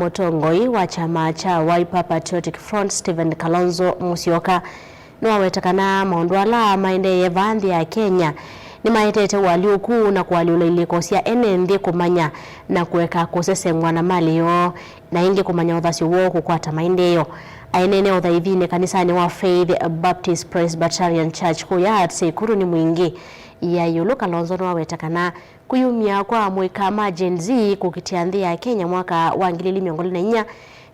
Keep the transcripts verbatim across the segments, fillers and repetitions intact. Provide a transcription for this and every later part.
Mũtongoi wa kyama kya Wiper Patriotic Front, Stephen Kalonzo Musyoka, nĩwaweta kana maũndũ ala maendeeye vaa nthĩ ya Kenya nĩmaetete ũalyũku na kũalyũla ilĩko sya ene nthĩ kũmanya na kũeka kũsesengwa na malĩ yoo, na ĩngĩ kũmanya ũthasyo woo kũkwata maendeeo. Aineena ũthaithinĩ kanisanĩ wa Faith Baptist Presbyterian Church kũya Arts Ikuruni Mwingi ya ĩũlũ, Kalonzo nĩwaweta kana kwĩyumya kwa amũika ma Gen Z kũkitĩa nthĩ ya Kenya mwaka wa ngili ili mĩongo ĩlĩ na inya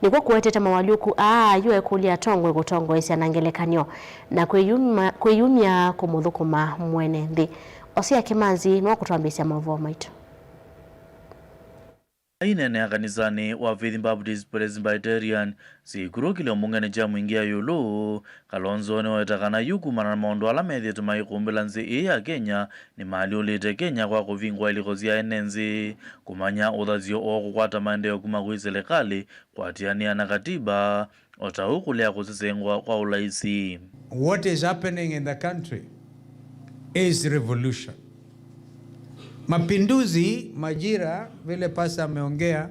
nĩkw'o kũetete mawalyũku aa ayũ ekũlya atongoi kũtongoesya na ngelekany'o na kwĩyuma-, kwĩyumya kũmũthũkũma mwene nthĩ. Osia Kĩmanzi nĩwakũtwambĩĩsya maũvoo maitũ. Aineenea kanisanĩ wa Faith Baptist Presbyterian, Sikuru kĩlio mbungenĩ kya Mwingi ya ĩũlũ, Kalonzo nĩwaweta kana yu kumana na maũndũ ala methĩĩtwe maikũmbĩla nthĩ ĩĩ ya Kenya, nĩmaalyũlĩte Kenya kwa kũvingũa ilĩko sya ene nthĩ, kũmanya ũthasyo o kũkwata maendeeo kuma kwĩ silikalĩ, kũatĩanĩa na katiba, o ta ũu kũlea kũsesengwa kwa ũlaisi. What is happening in the country is revolution. Mapinduzi, majira, vile pasa ameongea,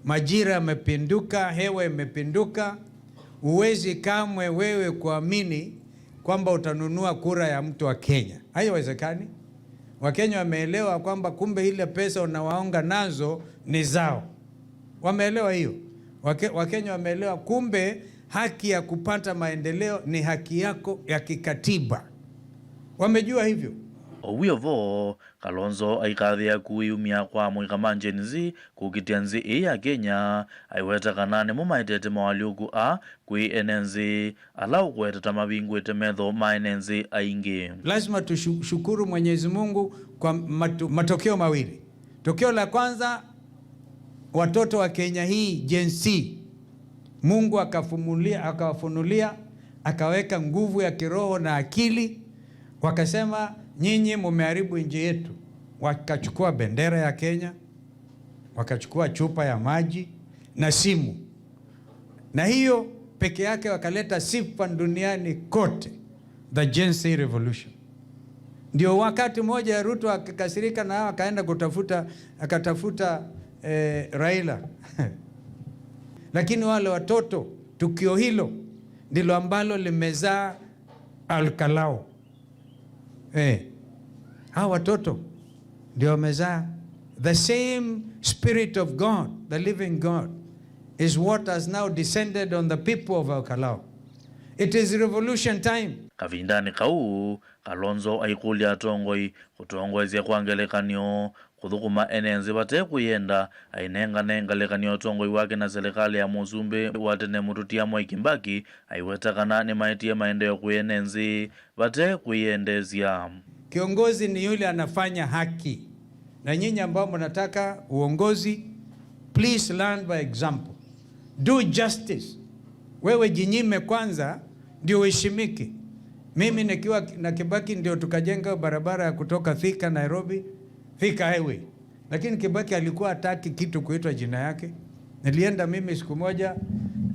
majira yamepinduka, hewa imepinduka. Huwezi kamwe wewe kuamini kwamba utanunua kura ya mtu wa Kenya. Haiwezekani. Wakenya wameelewa kwamba kumbe ile pesa unawaonga nazo ni zao. Wameelewa hiyo. Wake-, Wakenya wameelewa kumbe haki ya kupata maendeleo ni haki yako ya kikatiba. Wamejua hivyo. O wĩ o vo, Kalonzo aikathĩa kwĩyumya kwa amũika ma Gen Z kũkitĩa nthĩ ĩĩ ya Kenya, aiweta kana nĩmo maetete mawalyũku aa kwĩ ene nthĩ, ala ũkũweta ta mavingũĩte metho ma ene nthĩ aingĩ. Lazima tushukuru Mwenyezi Mungu kwa matu-, matokeo mawili. Tokeo la kwanza, watoto wa Kenya hii, Gen Z, Mungu akafumulia-, akawafunulia, akaweka nguvu ya kiroho na akili, wakasema, "Nyinyi mumeharibu nchi yetu." Wakachukua bendera ya Kenya, wakachukua chupa ya maji na simu. Na hiyo peke yake wakaleta sifa duniani kote, the Gen Z revolution. Ndio wakati mmoja Ruto akakasirika na akaenda kutafuta, akatafuta, eh, Raila. Lakini wale watoto, tukio hilo ndilo ambalo limezaa Al-Kalau. Eh, hawa watoto ndio wamezaa. The same Spirit of God, the living God, is what has now descended on the people of Al-Kalau. It is revolution time. Kavindanĩ kau, Kalonzo aikũlya atongoi kũtongoesya kwa ngelekany'o, kũthũkũma ene nthĩ vate kwĩyenda, ainengane ngelekany'o atongoi wake na silikalĩ ya mũsumbĩ wa tene Mũtũtia Mwai Kĩmbaki, aiweta kana nĩmaetie maendeeo kwĩ ene nthĩ vate kwĩyendeesya. Kiongozi ni yule anafanya haki. Na nyinyi ambao mnataka uongozi, please learn by example. Do justice. Wewe jinyime kwanza ndio uheshimike. Mimi nikiwa na Kibaki ndio tukajenga barabara ya kutoka Thika Nairobi, Thika Highway. Lakini Kibaki alikuwa hataki kitu kuitwa jina yake. Nilienda mimi siku moja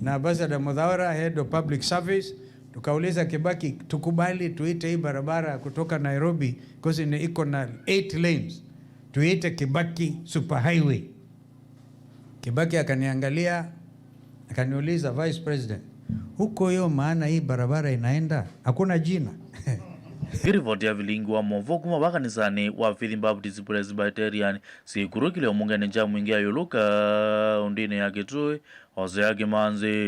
na Ambassador Mudhaura, Head of Public Service, tukauliza Kibaki, tukubali tuite hii barabara kutoka Nairobi, because ni iko na eight lanes, tuite Kibaki Superhighway. Kibaki akaniangalia, akaniuliza, "Vice President, huko hiyo maana hii barabara inaenda, hakuna jina?" Nĩ ripoti ya vilingi wa maũvoo kuma va kanisanĩ wa Faith Baptist Presbyterian, Sikuru kĩlio mbungenĩ kya Mwingi ya ĩũlũ kaũntĩnĩ ya Kitui, Hosea Kĩmanzi.